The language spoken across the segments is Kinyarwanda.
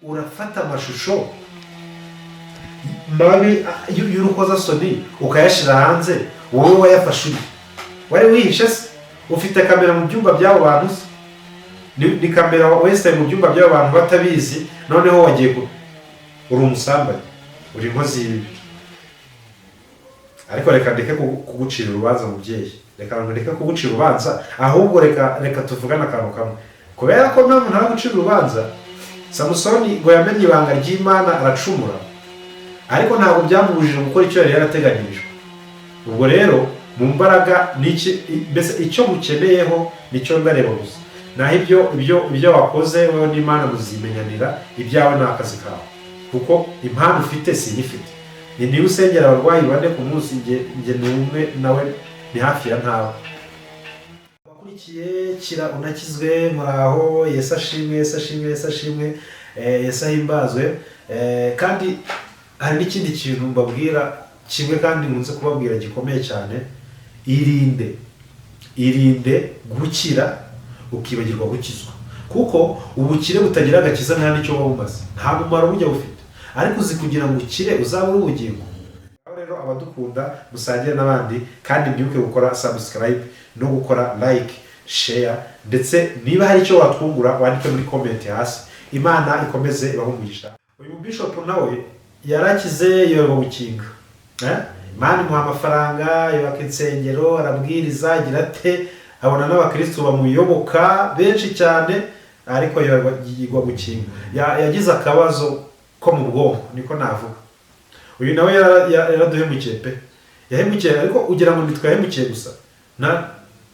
Urafata amashusho mabi y'urukozasoni ukayashyira hanze. Wowe wayafashe uri wari wihishe se? Ufite kamera mu byumba by'abo bantu se? Ni kamera wese mu byumba by'abo bantu batabizi? Noneho wagiye ku uri umusambanyi, uri inkozi y'ibibi. Ariko reka ndeke kugucira urubanza, mubyeyi. Reka ndeke kugucira urubanza, ahubwo reka tuvugane akantu kamwe, kubera ko nta muntu gucira urubanza. Samusoni ngo yamenye ibanga ry'Imana aracumura, ariko ntabwo byamubujije gukora icyo yari yarateganyirijwe. Ubwo rero mu mbaraga n'iki, mbese icyo mukeneyeho nicyo ndareba gusa. Naho ibyo wakoze, wowe n'Imana muzimenyanira. Ibyawe ni akazi kawe, kuko impano ufite siyifite. Ni niba usengera abarwayi bane ku munsi, njye ni umwe, nawe ni hafi ya ntawe. Abakurikiye Kira Unakizwe, muraho? Yesu ashimwe, Yesu ashimwe, Yesu ashimwe, Yesu ahimbazwe. Kandi hari n'ikindi kintu mbabwira kimwe kandi nkunze kubabwira gikomeye cyane: irinde, irinde gukira ukibagirwa gukizwa, kuko ubukire butagira agakiza nta n'icyo buba bumaze, nta mumaro bujya bufite. Ariko uzi kugira ngo ukire uzabure ubugingo? Aho rero abadukunda, musangire n'abandi, kandi mwibuke gukora subscribe no gukora like, share, ndetse niba hari icyo watwungura wandike muri comment hasi. Imana ikomeze ibahe umugisha. Uyu mubishopu nawe yarakize, yoherwa gukinga. Eh? Imana imuha amafaranga, yubaka insengero, arabwiriza, agira ate, abona n'abakristo bamuyoboka benshi cyane, ariko yoherwa yigwa gukinga. Yagize akabazo ko mu bwonko, niko navuga. Uyu nawe yaraduhemukiye pe, yahemukiye. Ariko ugira ngo ntitwahemukiye gusa,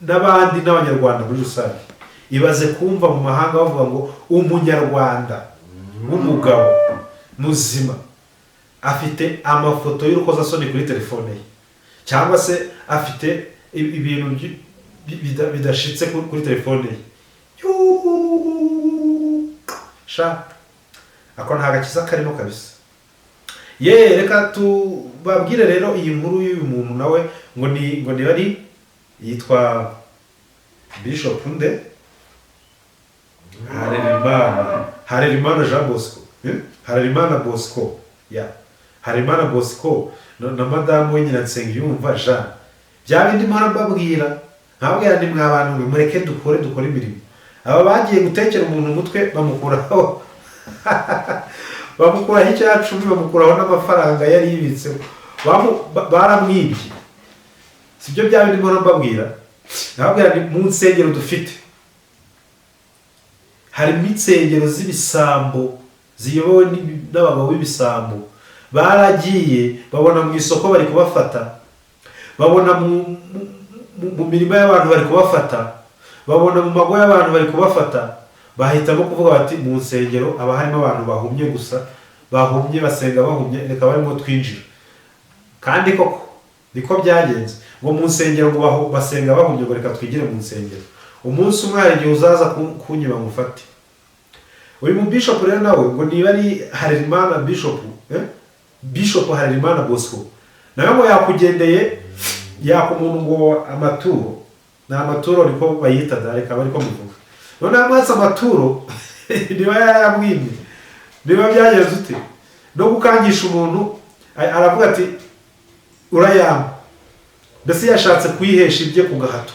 n'abandi n'Abanyarwanda muri rusange. Ibaze kumva mu mahanga bavuga ngo Umunyarwanda w'umugabo muzima afite amafoto y'urukozasoni kuri telefone ye, cyangwa se afite ibintu bidashitse kuri telefone ye. Yuuu. Sha, ako nta gakiza karimo kabisa. Ye, reka tubabwire rero iyi nkuru y'uyu muntu nawe, ngo niba ari yitwa Bishop nde, Harerimana Jean Bosco, eh? Harerimana Bosco, ya Harerimana Bosco na madamu we Nyiransengiyumva Jean. Bya bindi mpora mbabwira, nkababwira ni mwa bantu mwe, mureke dukore imirimo. Aba bagiye gutekera umuntu umutwe, bamukuraho 10%, bamukuraho n'amafaranga yari yibitseho. Baramwibye. Sibyo bya bindi mpora mbabwira? Nkababwira ni mu nsengero dufite harimo insengero z'ibisambo ziyobowe n'abagabo b'ibisambo. Baragiye babona mu isoko bari kubafata, babona mu mirima y'abantu bari kubafata, babona mu mago y'abantu bari kubafata. Bahitamo kuvuga bati: "Mu nsengero haba harimo abantu bahumye gusa, bahumye, basenga bahumye, reka barimo twinjira." Kandi koko niko byagenze, ngo mu nsengero ngo basenga bahumye, ngo reka twigire mu nsengero. Umunsi umwe hari igihe uzaza kunyiba ngo ufate. Uyu mu bishop rero nawe, ngo niba ari Harerimana Bishop, eh? Bishop Harerimana Bosco, nawe ngo yakugendeye, yaka umuntu ngo amaturo, ni amaturo niko bayita da, reka bari ko muvuga. None amwatse amaturo, niba yayamwimye, niba byagenze ute, no gukangisha umuntu, aravuga ati: "Urayampa." Mbese yashatse kuyihesha ibye ku gahato.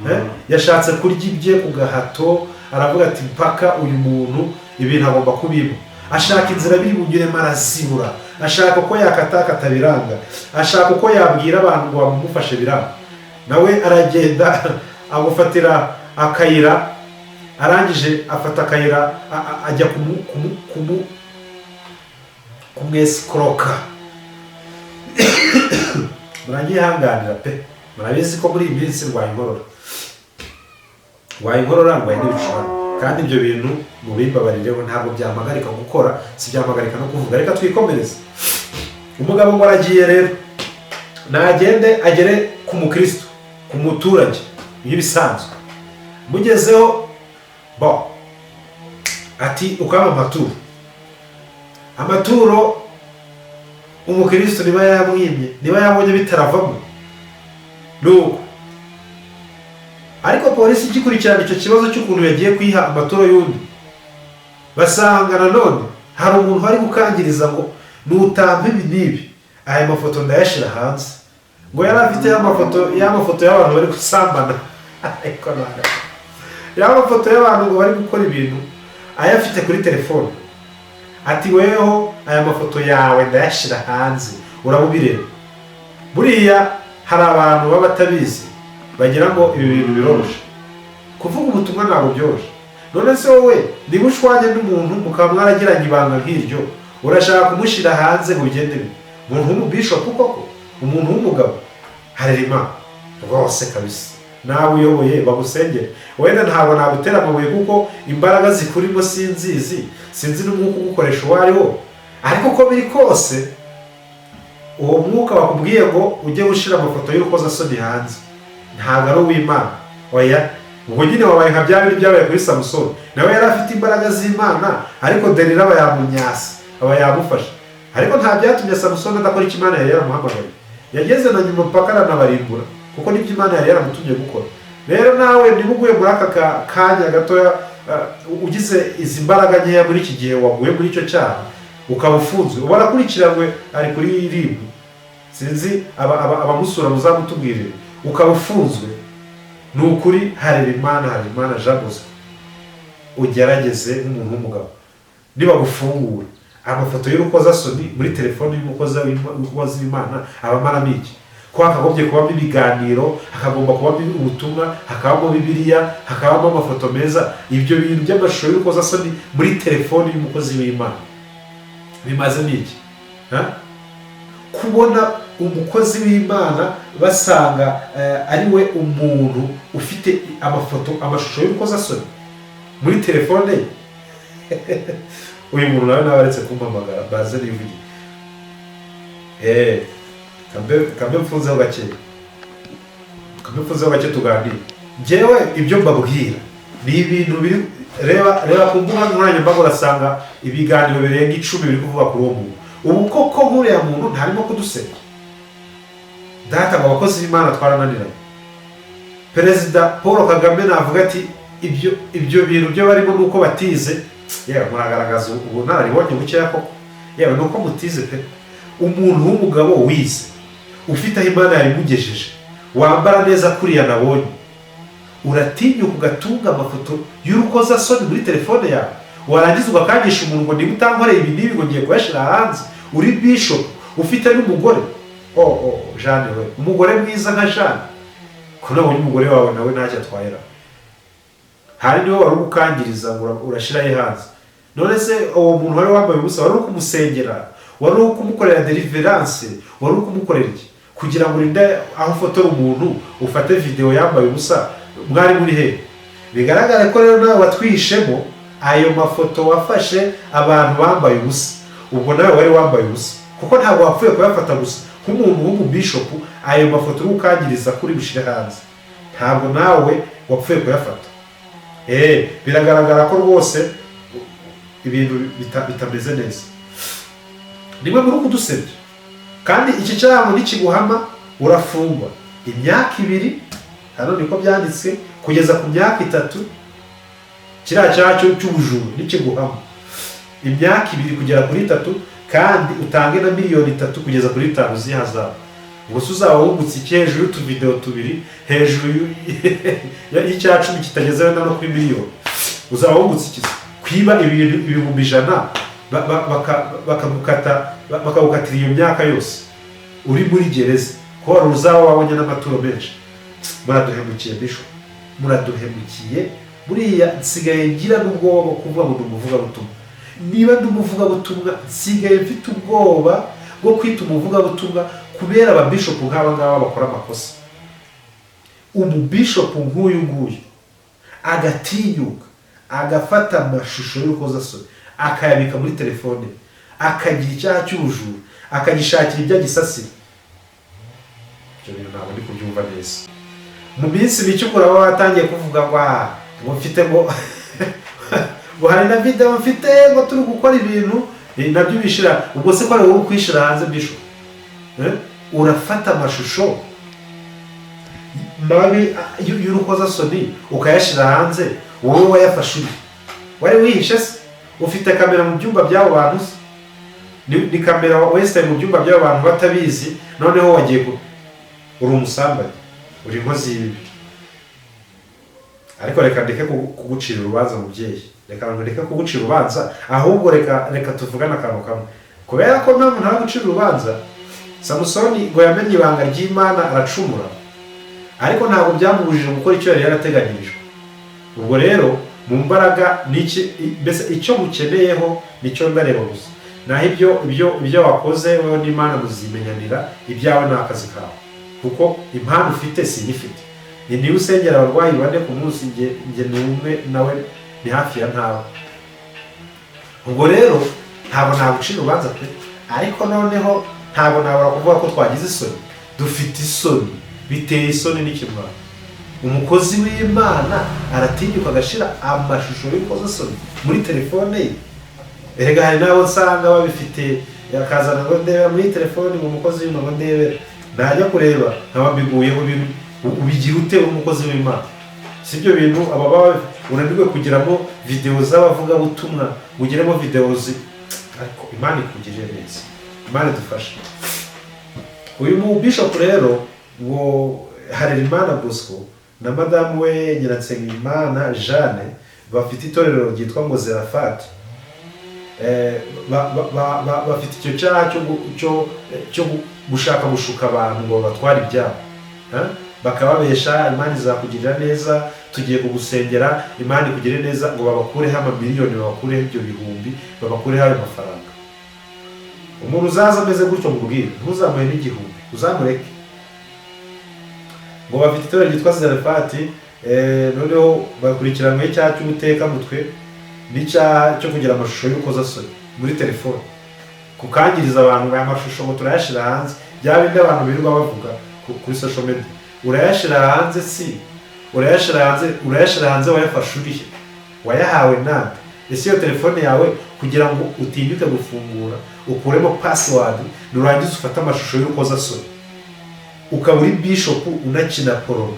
Eh? Yashatse kurya ibye ku gahato. Aravuga ati: "Mpaka uyu muntu ibintu agomba kubimpa." Ashaka inzira biri bunyuremo arazibura, ashaka uko yakatakata biranga, ashaka uko yabwira abantu ngo bamumufashe biranga. Nawe aragenda amufatira akayira, arangije afata akayira ajya kumwesikoroka. Muranyihanganira pe, murabizi ko muri iyi minsi ndwaye inkorora, ndwaye inkorora, ndwaye n'ibicurane, kandi ibyo bintu mubimbabarireho. Ntabwo byampagarika gukora, si byampagarika no kuvuga. Reka twikomereze. Umugabo ngo aragiye rero, nagende agere ku mukristo, ku muturage nk'ibisanzwe. Mugezeho bo ati: "Ukaba amaturo." Amaturo umukristo niba yamwimye, niba yabonye bitaravamo, nuko. Ariko polisi igikurikirana icyo kibazo cy'ukuntu yagiye kwiha amaturo y'undi, basanga nanone Hari umuntu wari gukangiriza ngo nutampa ibi n'ibi, aya mafoto ndayashyira hanze. Ngo yari afite y'amafoto y'abantu bari gusambana, ariko y'amafoto y'abantu ngo bari gukora ibintu, ayafite kuri telefone. Ati weho aya mafoto yawe ndayashyira hanze, urabubireba. Buriya hari abantu baba batabizi bagira ngo ibi bintu biroroshye. Kuvuga ubutumwa ntabwo byoroshye. None se wowe niba ushwanye n'umuntu mukaba mwaragiranye ibanga nk'iryo, urashaka kumushyira hanze ngo bigende bite? Umuntu w'umubishopu koko, umuntu w'umugabo, harerima rwose kabisa, nawe uyoboye bagusengere. Wenda ntabwo nagutera amabuye kuko imbaraga zikurimo sinzizi, sinzi n'umwuka ugukoresha uwo ari wo, ariko uko biri kose uwo mwuka wakubwiye ngo ujye ushyira amafoto y'urukozasoni hanze ntabwo ari uw'Imana. Oya, ubwo nyine wabaye nka bya bindi byabaye kuri Samusoni, nawe yari afite imbaraga z'Imana, ariko Delila aba yamunyasa, aba yamufashe. Ariko nta byatumye Samusoni adakora icyo Imana yari yaramuhamagaye. Yageze na nyuma mpaka aranabarimbura, kuko nibyo Imana yari yaramutumye gukora. Rero nawe niba uguye muri aka kanya gatoya, ugize izi mbaraga nkeya muri iki gihe waguye muri icyo cyaha, ukaba ufunzwe, uba arakurikiranwe, ari kuri RIB, sinzi abamusura muzamutubwirire, ukaba ufunzwe, ni ukuri Harerimana, Harerimana Jean Bosco, ugerageze nk'umuntu w'umugabo, nibagufungura amafoto y'urukozasoni muri telefone y'umukozi w'Imana abamaramo iki? Ko hakagombye kubamo ibiganiro, hakagomba kubamo ubutumwa, hakabamo Bibiliya, hakabamo amafoto meza. Ibyo bintu by'amashusho y'urukozasoni muri telefone y'umukozi w'Imana bimazemo iki? Kubona umukozi w'Imana basanga ari we umuntu ufite amafoto, amashusho y'urukozasoni muri telefone ye. Uyu muntu nawe nawe aretse kumpamagara baze nivugire. Kambe mfunzeho gake, kambe mfunzeho gake tuganire. Njyewe ibyo mbabwira ni ibintu biri, reba ku mbuga nkoranyambaga urasanga ibiganiro birenga 10 biri kuvuga kuri uwo muntu. Ubu koko nk'uriya muntu ntarimo kuduseka? Data ngo abakozi b'Imana twarananiranye. Perezida Paul Kagame navuga ati ibyo bintu byo barimo nuko batize. Yewe muragaragaza ubunararibonye bukeya koko, yewe nuko mutize pe. Umuntu w'umugabo wize, ufite aho Imana yabimugejeje, wambara neza kuriya nabonye, uratinyuka ugatunga amafoto y'urukozasoni muri telefone yawe, warangiza ugakangisha umuntu ngo niba utankoreye ibi n'ibi ngo ngiye kuyashyira hanze. Uri bishop, ufite n'umugore. Oh Jeanne we, umugore mwiza nka Jeanne, ko nabonye umugore wawe nawe ntacyo atwayera, hari niwe wari ugukangiriza ngo urashyirayo hanze. None se uwo muntu wari wambaye ubusa wari uri kumusengera, wari uri kumukorera deliverance, wari uri kumukorera iki kugira ngo urinde aho ufotora umuntu ufate video yambaye ubusa? Mwari muri he? Bigaragara ko rero nawe watwishemo ayo mafoto wafashe abantu bambaye ubusa, ubwo nawe wari wambaye ubusa, kuko ntabwo wapfuye kuyafata gusa nk'umuntu w'umubishopu. Ayo mafoto uri gukangiriza kuri bushyire hanze, ntabwo nawe wapfuye kuyafata. Biragaragara ko rwose ibintu bitameze neza. Nimwe muri kudusebya, kandi iki cyaha nikiguhama urafungwa imyaka 2, hano niko byanditse, kugeza ku myaka 3. Kiriya cyaha cy'ubujura nikiguhama imyaka 2 kugera kuri 3, kandi utange na miliyoni 3 kugeza kuri 5 z'ihazabu. Ubwo se uzaba wungutse iki hejuru y'utuvideo 2, hejuru y'icya 10 kitageze wenda no kuri miliyoni? Uzaba wungutse iki? Kwiba ibintu 100,000 bakagukatira iyo myaka yose uri muri gereza, ko wari uzaba wabonye n'amaturo menshi. Muraduhemukiye bisho, muraduhemukiye. Buriya nsigaye ngira n'ubwoba bwo kuvuga ngo ndi umuvugabutumwa. Niba ndi umuvugabutumwa, nsigaye mfite ubwoba bwo kwita umuvugabutumwa kubera ababishopu nk'aba ngaba bakora amakosa. Umubishopu nk'uyu nguyu agatinyuka agafata amashusho y'urukozasoni akayabika muri telefone, akagira icyaha cy'ubujura, akagishakira ibyo agisasira. Ibyo bintu ntabwo ndi kubyumva neza. Mu minsi mike uraba watangiye kuvuga ngo ngo mfite ngo ngo hari na video mfite ngo turi gukora ibintu nabyo bishira. Ubwo se ko ari wowe ukwishira hanze bisho? Urafata amashusho mabi y'urukozasoni ukayashyira hanze, wowe wayafashe uri wari wihishe se? Ufite kamera mu byumba by'abo bantu se? Ni kamera wese mu byumba by'abo bantu batabizi, noneho wagiye uri umusambanyi, uri inkozi y'ibibi. Ariko reka ndeke kugucira urubanza mubyeyi, reka ndeke kugucira urubanza, ahubwo reka tuvugane akantu kamwe. Kubera ko nta muntu aragucira urubanza, Samusoni ngo yamenye ibanga ry'Imana aracumura, ariko ntabwo byamubujije gukora icyo yari yarateganyirijwe. Ubwo rero mu mbaraga n'iki, mbese icyo mukeneyeho nicyo ndareba gusa, naho ibyo wakoze wowe n'Imana muzimenyanira, ibyawe ni akazi kawe, kuko impano ufite sinyifite. Ni niba usengera abarwayi 4 ku munsi, nge ni umwe nawe ni hafi ya ntawe. Ubwo rero ntabwo nagucira urubanza pe, ariko noneho ntabwo nabura kuvuga ko twagize isoni. Dufite isoni, biteye isoni n'ikimwaro. Umukozi w'Imana aratinyuka agashira amashusho y'urukozasoni muri telefone ye. Erega hari n'abo nsanga babifite, yakazana ngo ndebera muri telefone, ngo umukozi w'Imana ngo ndebera, najya kureba nkaba mbiguyeho. Ubigira ute uri umukozi w'Imana? Si ibyo bintu aba baba unanirwe kugiramo video z'abavugabutumwa, ugiremo video ariko Imana ikugirire neza, Imana idufashe. Uyu mu bishop rero ngo Harerimana Bosco na madamu we Nyiransengimana Jeanne bafite itorero ryitwa ngo Zerafat. Bafite icyo cyaha cyo gushaka gushuka abantu ngo babatware ibyabo. Bakababesha Imana izakugirira neza, tugiye kugusengera Imana ikugirire neza, ngo babakureho amamiliyoni, babakureho ibyo bihumbi, babakureho ayo mafaranga. Umuntu uzaza ameze gutyo mubwire, ntuzamuhe n'igihumbi, uzamureke. Ngo bafite itorero ryitwa Zerafat, noneho bakurikiranyweho icyaha cy'ubutekamutwe n'icyaha cyo kugira amashusho y'urukozasoni muri telefone, kukangiriza abantu aya mashusho ngo turayashira hanze, bya bindi abantu birirwa bavuga kuri social media. Urayashira hanze si urayashira hanze, urayashira hanze wayafashe urihe? Wayahawe nande? Ese iyo telefone yawe kugira ngo utinyuke gufungura ukuremo password, nurangiza ufate amashusho y'urukozasoni, ukaba uri bishop unakina porno,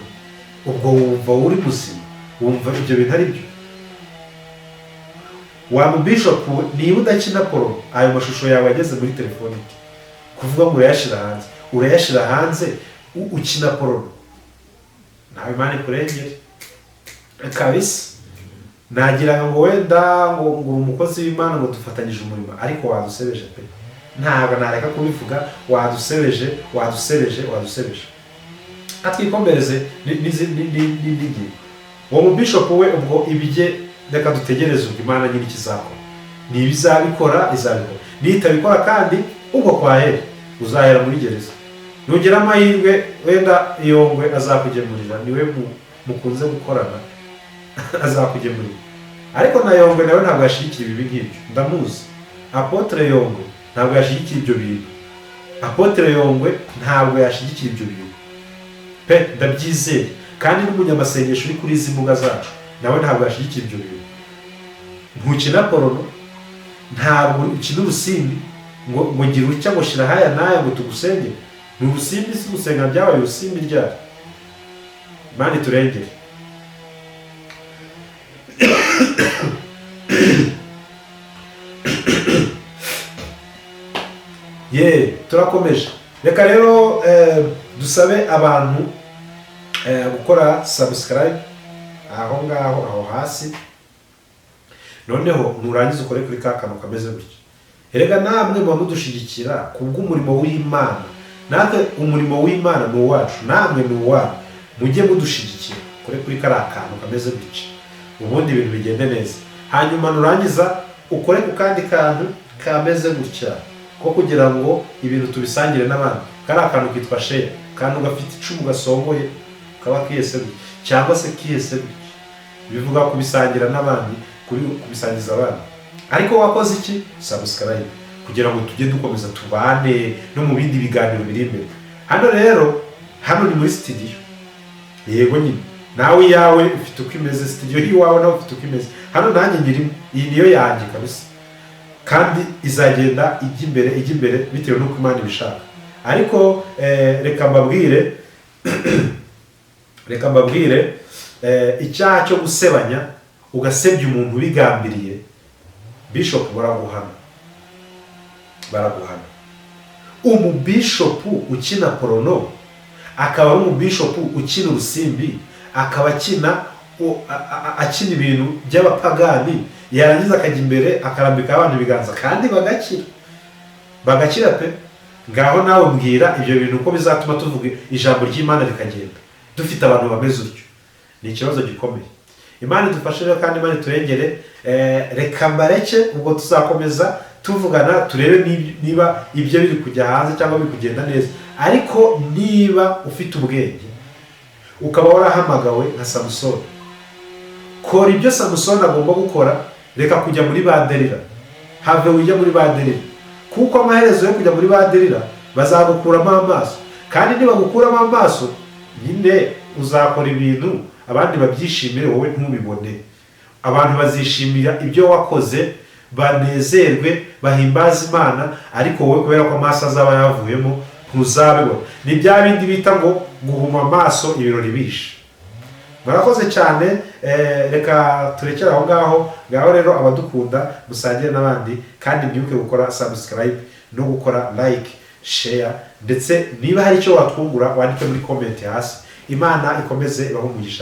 ubwo wumva uri muzima? Wumva ibyo bintu ari byo? Wa mu bishop niba udakina porno, ayo mashusho yawe ageze muri telefone ite? Kuvuga ngo urayashira hanze, urayashira hanze ukina porno, nawe Imana ikurengere kabisa. Nagira ngo wenda ngo umukozi w'Imana ngo dufatanyije umurimo, ariko wadusebeje pe, ntabwo nareka kubivuga, wadusebeje, wadusebeje, wadusebeje. Atwikomereze n'indi. Uwo mu bishop we ubwo ibijye, reka dutegereze ubwo Imana nyine ikizakora. Niba izabikora izabikora, nitabikora kandi ubwo kwahera uzahera muri gereza. Nugira amahirwe wenda Yongwe azakugemurira, niwe mukunze gukorana, azakugemurira. Ariko na Yongwe nawe ntabwo yashigikira ibibi nk'ibyo, ndamuzi. Apotre Yongwe ntabwo yashigikira ibyo bintu. Apotre Yongwe ntabwo yashigikira ibyo bintu pe, ndabyizeye. Kandi n'umunyamasengesho uri kuri izi mbuga zacu nawe ntabwo yashigikira ibyo bintu. Ntukina porno, ntabwo ukina urusimbi ngo gira utya ngo shira haya n'aya ngo tugusengere. Ni urusimbi si gusenga byabaye urusimbi ryari? Imana iturengere. Ye, turakomeje. Reka rero dusabe abantu gukora subscribe aho ngaho aho hasi, noneho nurangiza ukore kuri ka kantu kameze gutya. Erega namwe muba mudushigikira kubw'umurimo w'Imana, natwe umurimo w'Imana ni uwacu, namwe ni uwanyu, mujye mudushigikira kure kuri kariya kantu kameze gutya, ubundi ibintu bigende neza. Hanyuma nurangiza ukore ku kandi kantu kameze gutya ko kugira ngo ibintu tubisangire n'abandi. Kariya kantu kitwa share, kantu gafite icumu gasongoye kaba kiyese gutya cyangwa se kiyese gutya, bivuga kubisangira n'abandi, kubisangiza abandi. Ariko wakoze iki? Subscribe kugira ngo tujye dukomeza tubane no mu bindi biganiro biri imbere. Hano rero, hano ni muri studio. Yego nyine, nawe iyawe ufite uko imeze, studio y'iwawe nawe ufite uko imeze. Hano nanjye nyirimo, iyi niyo yanjye kabisa, kandi izagenda ijya imbere, ijya imbere bitewe n'uko Imana ibishaka. Ariko reka mbabwire, reka mbabwire, icyaha cyo gusebanya, ugasebya umuntu ubigambiriye, Bishop, baraguhana, baraguhana. Umubishopu ukina porno, akaba ari umubishopu ukina urusimbi, akaba akina akina ibintu by'abapagani, yarangiza akajya imbere akarambika abantu ibiganza kandi bagakira, bagakira pe. Ngaho nawe mbwira ibyo bintu uko bizatuma tuvuga ijambo ry'Imana rikagenda dufite abantu bameze utyo. Ni ikibazo gikomeye. Imana idufashe rero kandi Imana iturengere. Reka mbareke, ubwo tuzakomeza tuvugana turebe niba ibyo biri kujya hanze cyangwa biri kugenda neza. Ariko niba ufite ubwenge, ukaba warahamagawe nka Samusoni, kora ibyo Samusoni agomba gukora. Reka kujya muri ba Delila, have ujya muri ba Delila, kuko amaherezo yo kujya muri ba Delila bazagukuramo amaso. Kandi nibagukuramo amaso nyine, uzakora ibintu abandi babyishimire, wowe ntubibone. Abantu bazishimira ibyo wakoze, banezerwe, bahimbaze Imana, ariko wowe kubera ko amaso azaba yavuyemo ntuzabibona. Ni bya bindi bita ngo guhuma amaso ibirori bishe. Murakoze cyane. Reka turekere aho ngaho. Ngaho rero abadukunda, musangire n'abandi, kandi mwibuke gukora subscribe no gukora like, share, ndetse niba hari icyo watwungura wandike muri comment hasi. Imana ikomeze ibahe umugisha.